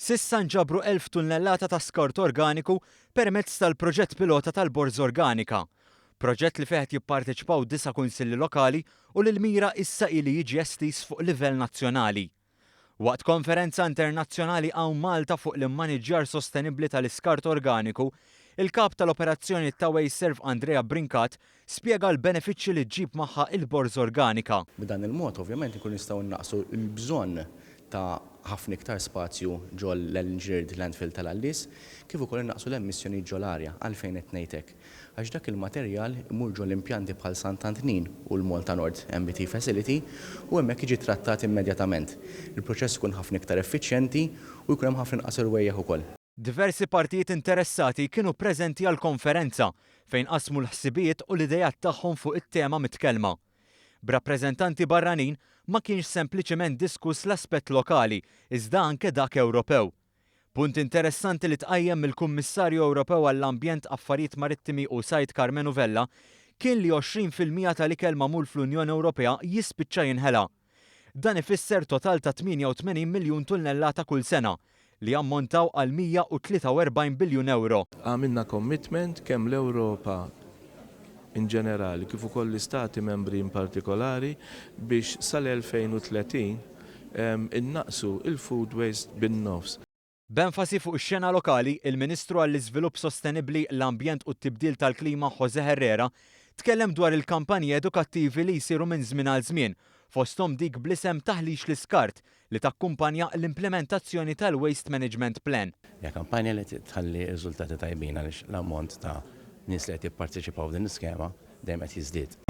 S'issa nġabru 1,000 tunnellata ta' skart organiku permezz tal-proġett pilota tal-Borża Organika. Proġett li fih qed jipparteċipaw disa' kunsilli lokali u li l-mira issa hi li jiġi estiż fuq livell nazzjonali. Waqt konferenza internazzjonali hawn Malta fuq l-immaniġġjar sostenibbli tal-iskart organiku, il-Kap tal-Operazzjoni ta' WasteServ Andrea Brincat spjega l-benefiċċji li ġġib magħha il-borża organika. B'dan il-mod ovvjament inkunu nistgħu nnaqqsu l-bżonn ta' ħafna iktar spazju ġol l-engineered landfill tal-Għallies, kif ukoll innaqqsu l-emissjonijiet ġol-arja. Għalfejn qed ngħid hekk? Għax dak il-materjal imur ġol impjanti bħal Sant'Antnin u l-Malta Nord MBT Facility u hemmhekk jiġi trattat immedjatament. Il-proċess ikun ħafna iktar effiċjenti u jkun hemm ħafna inqas irwejjaħ ukoll. Diversi partijiet interessati kienu preżenti għall-konferenza fejn qasmu l-ħsibijiet u l-ideat tagħhom fuq it-tema mitkellma. B'rappreżentanti barranin ma kienx sempliċement diskuss l-aspett lokali iżda anke dak Ewropew. Punt interessanti li tqajjem mill-Kummissarju Ewropew għall-Ambjent, Affarijiet Marittimi u Sajd Karmenu Vella kien li 20% tal-ikel magħmul fl-Unjoni Ewropea jispiċċa jinħela. Dan ifisser total ta' 88 miljun tunnellata kull sena, li jammontaw għal 143 biljun ewro. Għamilna commitment kemm l-Ewropa in ġenerali kif ukoll l-istati membri in partikolari biex sal-2030 innaqqsu il-food waste bin-nofs. B'enfasi fuq ix-xena lokali, il-Ministru għall-Iżvilupp Sostenibbli, l-Ambjent u t-Tibdil tal-Klima José Herrera tkellem dwar il-kampanji edukattivi li jsiru minn żmien għal żmien, fosthom dik bl-isem Taħlix l-Iskart li takkumpanja l-implimentazzjoni tal-Waste Management Plan. Hija kampanja li tħalli riżultati tajbin għaliex l-ammont ta' nies li qed jipparteċipaw f'din l-iskema dejjem qed jiżdied.